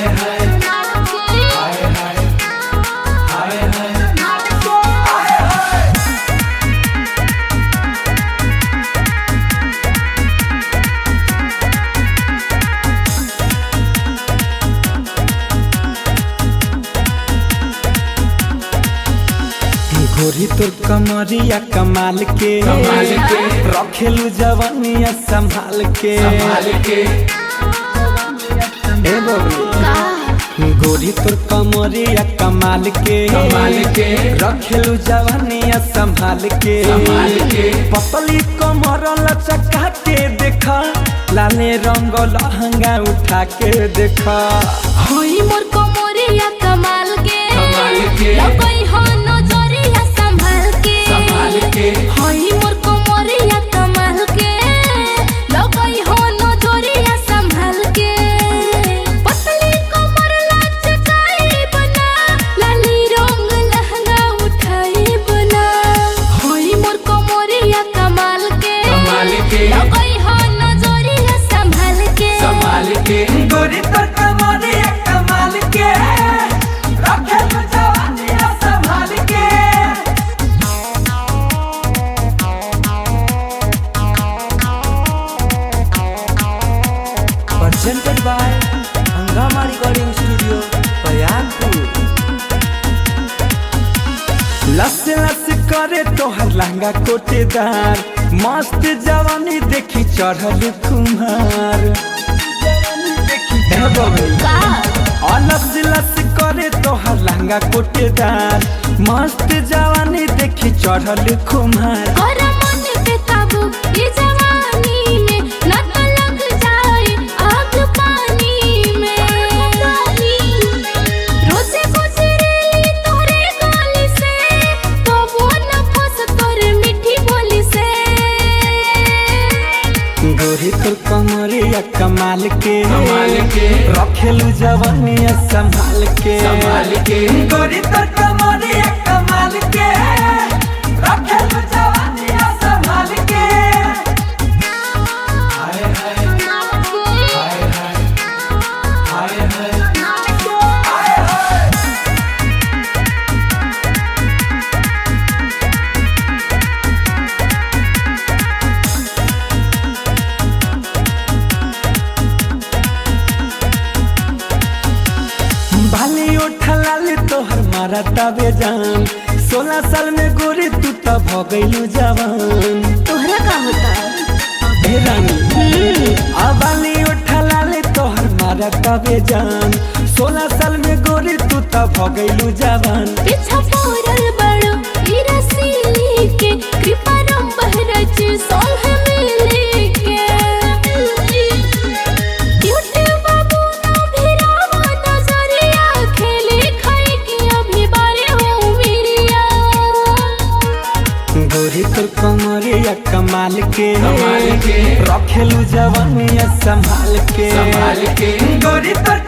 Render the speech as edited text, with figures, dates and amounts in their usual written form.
हाय हाय हाय हाय हाय हाय। गोरी तोर कमरिया कमाल के, कमाल के। रखेलू जवनिया संभाल के। संभाल के। ए बबली, गोरी तोर कमरिया कमाल के, कमाल के। रखेलू जवनिया संभाल के। संभाल के। पतली कमर लचका के देखा, लाले रंग लहंगा उठा के देखा। होई मोर कमरिया कमाल के, कमाल के। लगई हो नजरिया संभाल के। संभाल के। होई मोर कमरिया कमाल के, लगई हो नजरिया संभाल के। पतली कमर लचकाई बना, लाली रंग लहंगा उठाई बना। होई मोर कमरिया कमाल के, कमाल के। लगई हो नजरिया संभाल के। संभाल के। गोरी तोर कमरिया कमाल के, रखेलू जवनिया संभाल के। Presented by Hangama Recording Studio, Payanpur. लस लस करे तोहर लहंगा कोटेदार, मस्त जवानी देखी चढ़ल कुम्हार। ए बबली, आ लस लस करे तोहर लहंगा कोटेदार, मस्त जवानी देखी चढ़ल कुम्हार। कर मन पे काबू ये जवानी में, न तो लग जाए आग पानी में। रोजे गुजरेली तोरे गली से, तो वो न फंस तोरे मीठी बोली से। गोरी तोर कमरिया कमाल के, कमाल के। रखेलू जवानिया संभाल के। संभाल के। गोरी तोर कमरिया कमाल के, रखेलू जवानिया संभाल के। हाय हाय हाय हाय हाय हाय हाय। भाली उठलाल तोहर मारा तबे जान, 16 साल में गोरी तू तो भ गइलू जवान। तोहरा का होता? हे रानी, आ बाली उठलाल तोहर मारा तबे जान, 16 साल में गोरी तू तो भ गइलू जवान। पीछा पड़ल बड़ो ई रसीली के, कृपा राम बहरज संग मिली के। ब्यूटी बाबू ना भिरावा नजरिया, खेले खाए के अभी बारे हो मेरिया। गोरी तोर कमरिया कमाल के, कमाल के। रखेलू जवानिया संभाल के। संभाल के। गोरी तोर